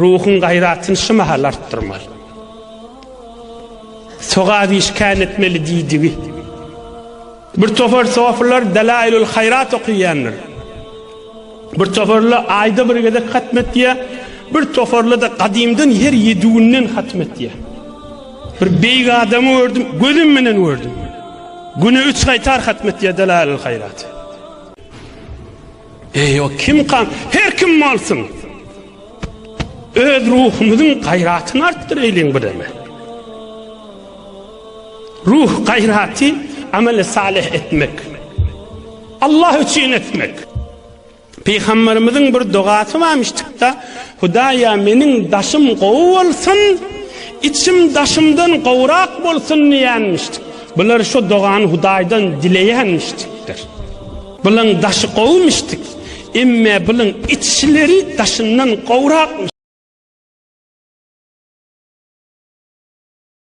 Ruhuň gaýratyny şu mahal artdyrmaly. Sogap iş kän etmeli diýdigi. Bir topar sofylar Delailul Haýrat okaýandyr. Bir toparly aýda bir gezek hatm etýär, bir toparly-da gadymdan her ýedi günden hatm etýär. Bir beýik adamy gördüm, gözüm bilen gördüm. Güne üç gaýtar hatm etýär Delailul Haýraty. Eý, o kimkan, her kim bolsun. Öz ruhumyzyň gaýratyny artdyraýlyň bir deme. Ruh gaýraty ameli salyh etmek. Allah üçin etmek. Pygamberimiziň bir dogasy barmyşdykda, Hudaýa meniň daşym gowy bolsun, içim daşymdan gowrak bolsun diýenmişdik. Bular şu dogany Hudaýdan dileýänmişdikdir. Bulaň daşy gowumyşdyk, emme bulaň içleri daşyndan gowrakmyş.